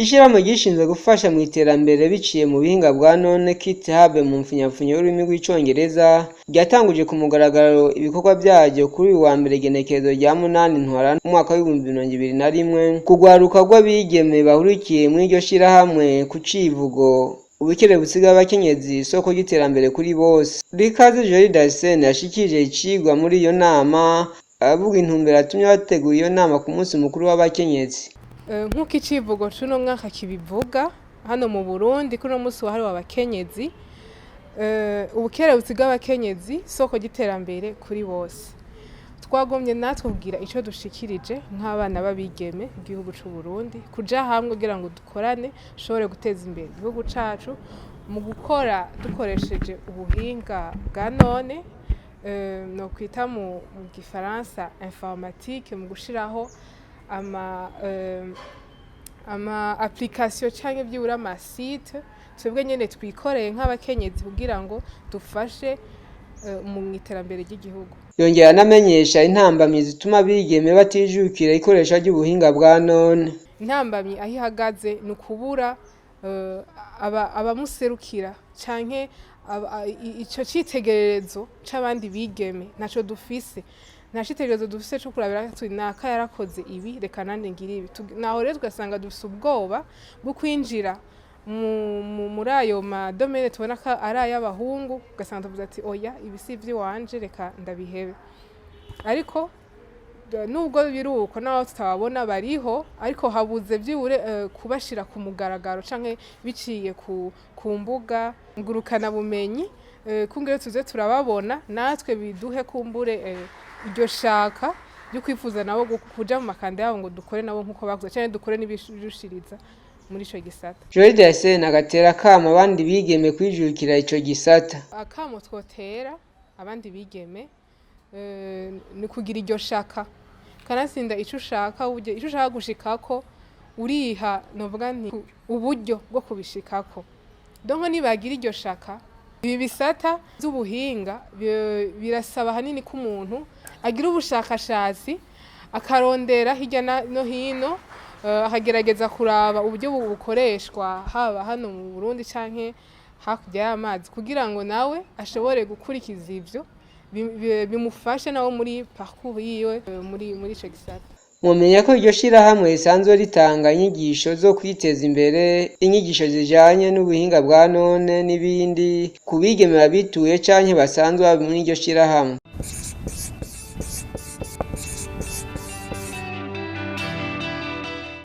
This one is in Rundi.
Ishirahamwe ryishinzwe gufasha mu iterambere biciye mu buhinga bwa none, KIT Hub mu mfunyapfunyo y'ururimi rw'Icongereza, ryatanguje ku mugaragaro ibikorwa vyaryo kuri uyu wa mbere, igenekerezo rya 8 Ntwarante umwaka w'2021, kugwaruka rw'abigeme bahurikiye muri iryo shirahamwe ku civugo "Ubukerebutsi bw'abakenyezi, isoko ry'iterambere kuri bose". Rikaze Jolie Darsene yashikirije icigwa muri iyo nama, avuga intumbero yatumye bategura iyo nama ku munsi mukuru w'abakenyezi. Nk'uko icivugo c'uno mwaka kibivuga, hano mu Burundi kuri uno munsi wahariwe abakenyezi, ubukerebutsi bw'abakenyezi, isoko ry'iterambere kuri bose, twagomye natwe kugira ico dushikirije nk'abana b'abigeme igihugu c'u Burundi, kuja hamwe kugira ngo dukorane, dushobore guteza imbere igihugu cacu mu gukora dukoresheje ubuhinga bwa none, no kwita mu gifaransa informatique, mu gushiraho ama application canke byibura ama site twebwe nyene twikoreye nk'abakenyezi kugira ngo dufashe mu iterambere ry'igihugu. Yongera anamenyesha intambamyi zituma abigeme batijukira ikoresha ry'ubuhinga bwa none. Intambamyi aho ihagaze ni ukubura abamuserukira canke ico citegererezo c'abandi bigeme. Ntaco dufise, nta citegererezo dufise co kurabira tuti naka yarakoze ibi, reka nanje ngire ibi. Naho rero tugasanga dufise ubwoba bwo kwinjira muri ayo ma domaines tubona ko ari ay'abahungu, ugasanga tuvuze ati oya, ibi si ivy'iwanje, reka ndabihebe. Ariko nubwo biri uko, n'aho tutababona, bariho, ariko habuze byibure kubashira ku mugaragaro canke biciye ku mbuga ngurukana bumenyi, kungere tuze turababona natwe, biduhe kumbure iryo shaka ryo kwifuza nabo kuja mu makanda yabo ngo dukore nabo nkuko bakoze canke dukore n'ibirushiriza muri ico gisata. Jolie Darsene agatera akamo abandi bigeme kwijukira ico gisata. Akamo twotera abandi bigeme ni kugira iryo shaka. Kanatsinda ico ushaka, burya ico ushaka gushikako uriha, novuga nti uburyo bwo kubishikako. Donc nibagira iryo shaka, ibi bisata vy'ubuhinga birasaba hanini ko umuntu agira ubushakashatsi, akarondera hirya no hino, akagerageza kuraba uburyo bukoreshwa haba hano mu Burundi canke hakurya y'amazi, kugira ngo nawe ashobore gukurikiza ivyo bimufashe nawe muri parcours yiwe muri ico gisata. Mwomenya ko iryo shirahamwe risanzwe ritanga inyigisho zo kwiteza imbere, inyigisho zijanye n'ubuhinga bwa none n'ibindi ku bigeme babituye canke basanzwe baba muri iryo shirahamwe.